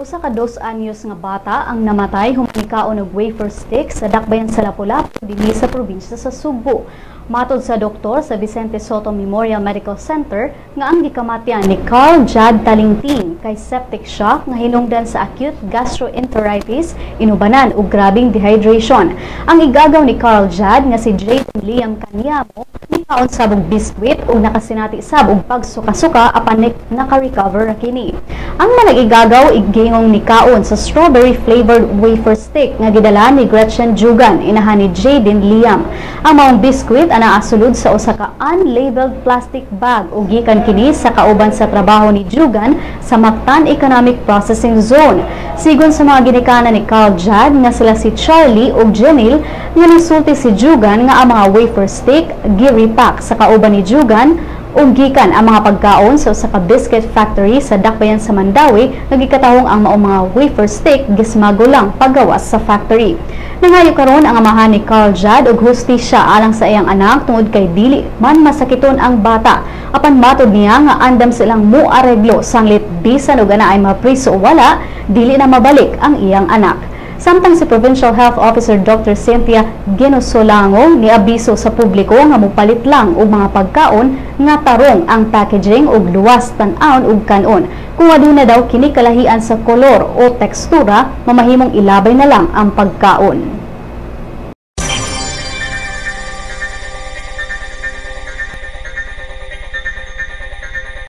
Usa ka 2 anyos nga bata ang namatay human nikaon og wafer stick sa dakbayan sa Lapu-Lapu dinhi sa probinsya sa Sugbo. Matod sa doktor sa Vicente Soto Memorial Medical Center nga ang gikamatyan ni Carl Jad Talingting kay septic shock nga hinungdan sa acute gastroenteritis inubanan og grabing dehydration. Ang igagaw ni Carl Jad nga si Jaden Liam Kanyamo nikaon sab og biskwit ug nakasinati sab og pagsuka-suka apan naka-recover ra kini. Ang manag-igagaw igingong nikaon sa strawberry flavored wafer stick nga gidala ni Gretchen Jugan, inahan ni Jaden Liam. Ang maong biskwit anaa sulod sa usa ka unlabeled plastic bag ug gikan kini sa kauban sa trabaho ni Jugan sa Mactan Economic Processing Zone. Sigon sa mga ginikanan ni Carl Jad nga sila si Charlie ug Janil, nga nisulti si Jugan nga ang mga wafer stick gi-repack sa kauban ni Jugan ug gikan ang mga pagkaon sa usa ka biscuit factory sa dakbayan sa Mandaue nga gikatahong ang maong mga wafer stick gismuggle lang paggawas sa factory. Nangayo karon ang amahan ni Carl Jad og hustisya alang sa iyang anak tungod kay dili man masakiton ang bata. Apan matod niya nga andam silang muareglo sanglit bisan og ana ay mapriso o wala, dili na mabalik ang iyang anak. Samtang si Provincial Health Officer Dr. Cynthia Ginosolango niabiso sa publiko nga mupalit lang og mga pagkaon nga tarong ang packaging ug luwas tan-awon ug kanon. Kung aduna daw kini kalahian sa kolor o tekstura, mamahimong ilabay na lang ang pagkaon.